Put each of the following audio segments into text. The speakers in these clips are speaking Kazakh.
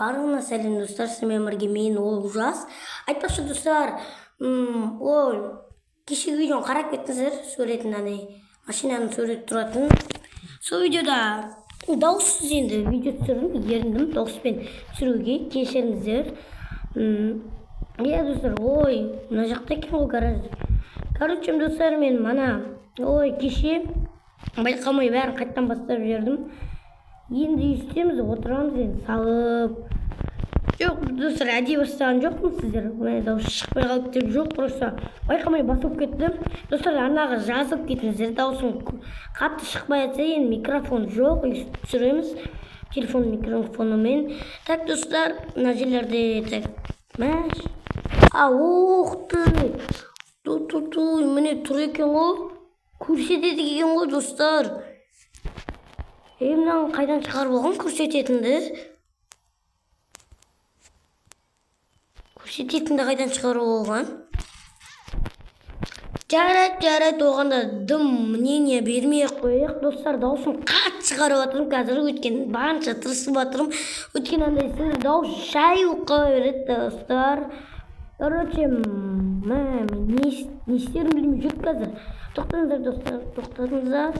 Барлығына сәлем, достар! Сіздермен бірге мен, Олжас. Айтпақшы, достар, ой, кешегі видеоны қарап кеттіңіздер, суретін, андай машинаның суреті тұратын. Сол видеода дауыссыз енді видео түсірдім, еріндім дауыспен түсіруге, кешіріңіздер. Иә, достар, ой, мына жақта екен ғой гараж. Короче, достар, мен мана, ой, кеше байқамай бәрін қайтадан бастап жібердім. Енді өйстеміз, отырамыз енді салып. Жоқ, достар, әдейі бастаған жоқпын, сіздер мына дауыс шықпай қалды деп, жоқ, просто байқамай басылып кетті. Достар, арнаға жазып кетіңіздер, дауысым қатты шықпай жатса, енді микрофон жоқ, өйстіп түсіреміз телефон микрофонымен. Так, достар, мына жерлерде, так, мәш, а, ух ты, ту ту ту, міне тұр екен ғой, көрсетеді екен ғой, достар. Ей, мынаны қайдан шығарып алған көрсететінді? Көрсететінді қайдан шығарып алған? Жарайды, жарайды, оған да дым мнение бермей ақ қояйық. Достар, дауысым қатты шығарып жатырмын қазір, өйткені барынша тырысып жатырмын, өйткені андай сіз дауыс жай болып қала береді, достар. Короче, мә, мен не істерімді білмей жүрмін қазір. Тоқтаңыздар, достар, тоқтаңыздар.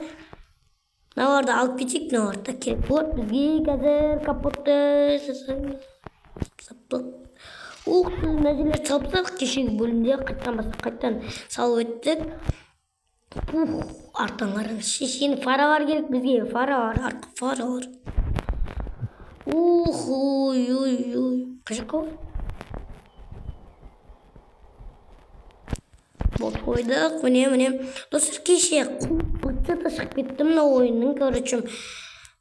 Мыналарды алып кетейік, мыналарды да керек болады бізге қазір. Капотты жасаймыз. Саптық. Ух ты, мына жерлерді салып тастадық кешегі бөлімде, қайтадан бастап, қайтадан салып өттік. Пух, арттан қараңызшы, енді фаралар керек бізге, фаралар, артқы фаралар. Ух, ой, ой, ой, қай жаққа ғой? Болды, қойдық, міне, міне. Достар, кеше қуып та шығып кетті мына ойынның, короче,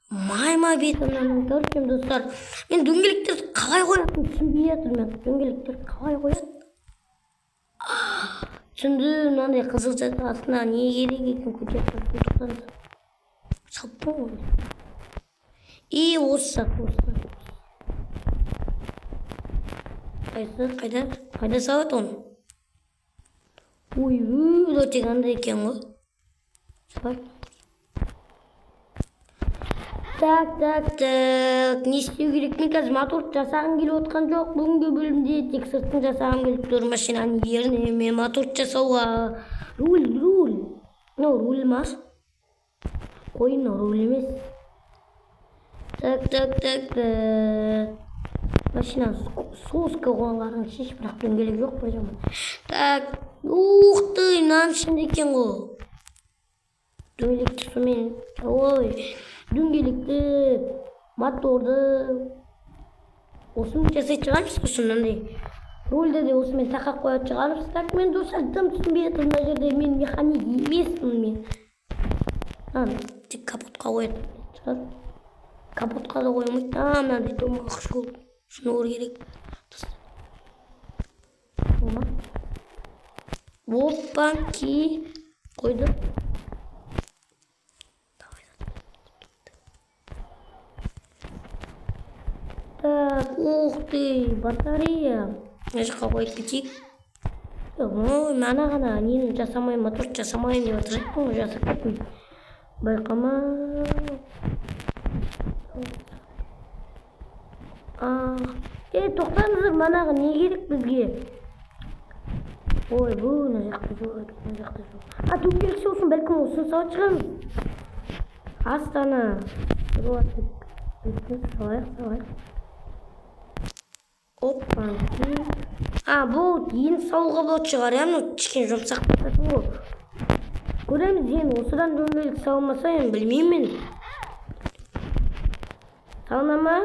майма беті мынаның. Короче, достар, мен дөңгелектерді қалай қоятынын түсінбей жатырмын. Мен дөңгелектерді қалай қояды? Түсіндім, мынандай қызыл зат астына не керек екен, көтеріп тоқтаңыз. Салыппын ғой. И осы зат, осы зат. Қайсы, қайда, қайда салады оны? Ой, мынау тек андай екен ғой. Салайық. Так, так, так, не істеу керек? Мен қазір мотор жасағым келіп отқан жоқ бүгінгі бөлімде, тек сыртын жасағым келіп тұр машинаның еріне. Мен мотор жасауға руль, руль. Мынау руль ма? Қой, мынау руль емес. Так, так, так, так. Машина соска қойған, қараңызшы, бірақ дөңгелек жоқ бір жаман. Так, ух ты, мынаның ішінде екен ғой. Дөңгелекті сонымен, ой, дөңгелекті, моторды осымен жасайтын шығармыз, сосын мынандай рульді де осымен тақап қоятын шығармыз. Так, мен, достар, дым түсінбей жатырмын мына жерде, мен механик емеспін мен. Мынаны тек капотқа қоятын шығар. Капотқа да қоймайды. А, мынандай домалақ жол, шнур керек. Болма. Опа-ки, қойдық. Так, ух ты, батарея. Мына жаққа қойып кетейік. Ой, мана ғана нені жасамаймын, мотор жасамаймын деп жатыр едім ғой, жасап кеттім. Байқамай. А, е, тоқтаңыздар, манағы не керек бізге? Ой, бұл мына жақта жоқ, мына жақта жоқ. А, дөңгелек сосын бәлкім осыны салатын шығармыз. Астана. Салайық, салайық. Опа. А, бұл енді салуға болатын шығар, иә, мынау кішкене жұмсақ болатын ғой. Көреміз енді, осыдан дөңгелек салмаса, енді білмеймін мен. Салына ма?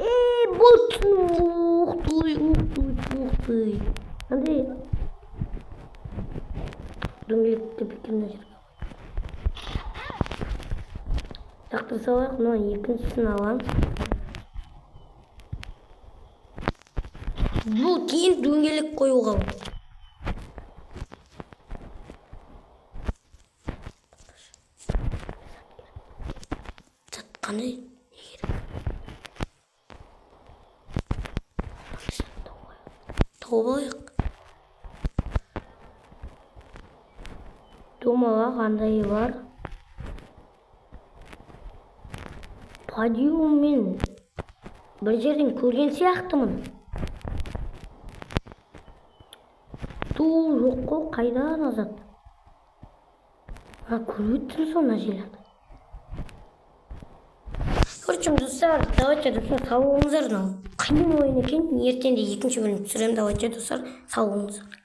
Ей, болды. Ух ты, ух ты, ух ты. Андай дөңгелекті бекем мына жерге лақтыра салайық. Мына екіншісін аламыз. Бұл кейін дөңгелек қоюға болады. Зат қандай, не керек? Тауып алайық. Домалақ андай бар. Подиуммен бір жерден көрген сияқтымын. Ту, жоқ қой, қайда назад? А, көріп өттім сол мына жерлерді. Короче, достар, давайте, достар, сау болыңыздар. Мынау қиын ойын екен. Ертең де екінші бөлім түсіремін. Давайте, достар, сау болыңыздар.